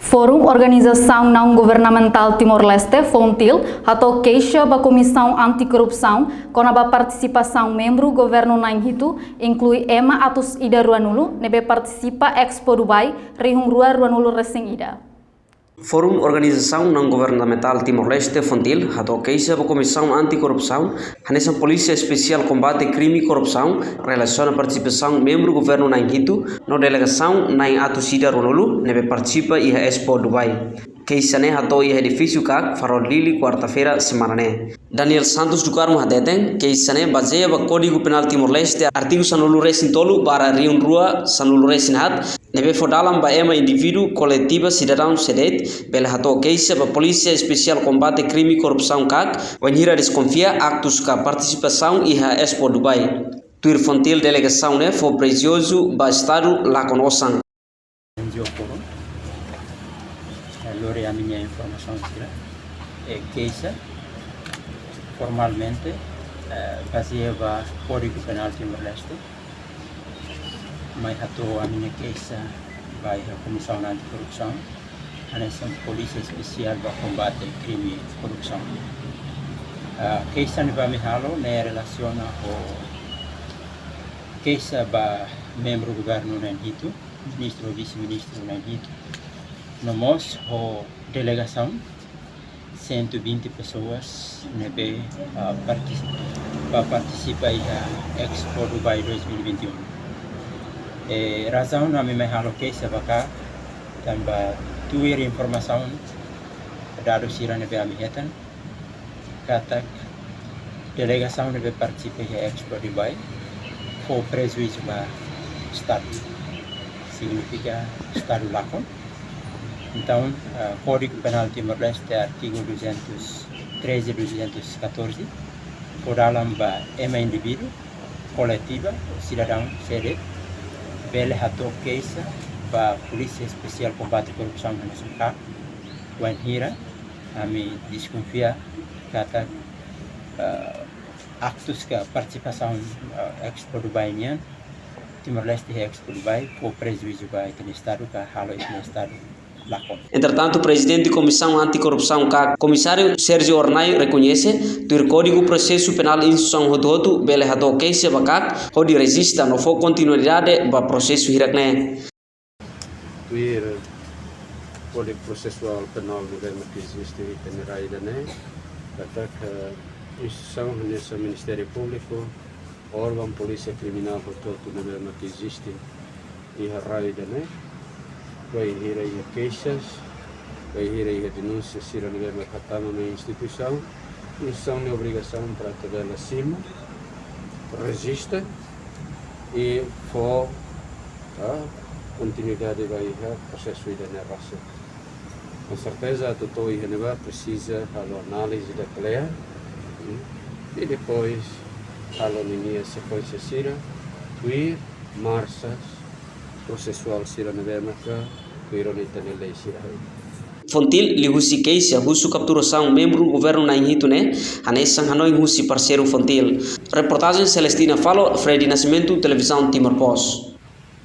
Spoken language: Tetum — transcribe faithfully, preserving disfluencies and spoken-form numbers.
Forum Organizasaun Naun Governamentál Timor-Leste, Fontil, hato'o keixa ba Komisaun Anti-Korrupsaun kona-ba partisipasaun membru governu na'in hitu, inklui ema atus ida ruanulu, ne'ebé partisipa Expo Dubai rihun rua ruanulu resin ida. Forum Organizasaun Naun Governamentál Timor-Leste, Fontil, hato'o keixa ba Komisaun Anti-Korrupsaun, hanesan Polísia Espesiál Kombate Krime Korrupsaun, relasiona partisipasaun membru governu na'in hitu no delegasaun na'in atus ida ruanulu ne'ebé partisipa iha Expo Dubai. Keixa ne'e hato'o iha edifísiu KAK, Farol Dili, kuarta-feira semana ne'e. Daniel Santos do Carmo hateten, keixa ne'e bazeia ba Kódigu Penál Timor-Leste, artigu sanulu resin tolu barra rihun rua sanulu resin haat, ne'ebé fó dalan ba ema indivíduu, koletiva, sidadaun sé de'it, bele hato'o keixa ba Polísia Espesiál Kombate Krime Korrupsaun KAK, wainhira deskonfia aktus ka partisipasaun iha Expo Dubai. Tuir Fontil, delegasaun ne'e fó prejudísiu ba Estadu lakon osan. N G O Forum, eh, lori ami-nia informasaun sira, eh, keixa formalmente, eh, bazeia ba Kódigu Penál Timor-Leste, mai hato'o ami-nia keixa ba iha Komisaun Anti-Korrupsaun, hanesan Polísia Espesiál ba Kombate Krime Korrupsaun. Ah, keixa ne'ebé ami halo ne'e relasiona ho keixa ba membru governu na'in hitu, ministru, vise-ministru na'in hitu, no mós ho delegasaun cento e vinte pessoas ne'ebé, ah, partis-, ba partisipa iha Expo Dubai dois mil e vinte e um. E razaun ami mai halo keixa ba KAK, tanba tuir informasaun, dadus sira ne'ebé ami hetan katak delegasaun ne'ebé partisipa iha Expo Dubai fó prejudísiu ba Estadu, signifika Estadu lakon. Entaun, ah, Kódigu Penál Timor-Leste, artigu duzentos treze, duzentos catorze, fó dalan ba ema indivíduu, koletiva, sidadaun sé de'it, bele hato'o keixa ba Polísia Espesiál Kombate Korrupsaun hanesan KAK, wainhira ami deskonfia katak, eh, aktus ka partisipasaun, eh, Expo Dubai nian, Timor-Leste iha Expo Dubai, fó prejudísiu ba ita-nia Estadu ka halo ita-nia Estadu lakon. Entretantu, Prezidente Komisaun Anti-Korrupsaun KAK, Komisáriu Sérgio Hornai, rekoñese, tuir Kódigu Prosesu Penál instituisaun hotu-hotu bele hato'o keixa ba KAK, hodi rejista no fó kontinuidade ba prosesu hirak ne'e. Tuir Kódigu Prosesuál Penál ne'ebé mak eziste iha ita-nia rai ida-ne'e, katak instituisaun hanesan Ministériu Públiku, órgaun Polísia Kriminál hotu-hotu ne'ebé mak eziste iha rai ida-ne'e, bainhira iha keixa, bainhira iha denúnsia sira ne'ebé mak hatama mai instituisaun, instituisaun nia obrigasaun para atu bele simu, rejista i fó, ah, kontinuidade ba iha prosesu ida-ne'e rasik. Com certeza, atu to'o iha ne'ebá presiza halo análize detallador, hmm, i depois halo ninia sekuénsia sira, tuir marxas prosesuál sira ne'ebé maka tuir ona ita-nia lei sira. Fontil liuhusi keixa husu kapturasaun membru governu na'in hitu ne'e, hanesan hanoin husi parseiru Fontil. Reportajen Celestina Falo, Freddy Nascimento, Televizaun Timor Post.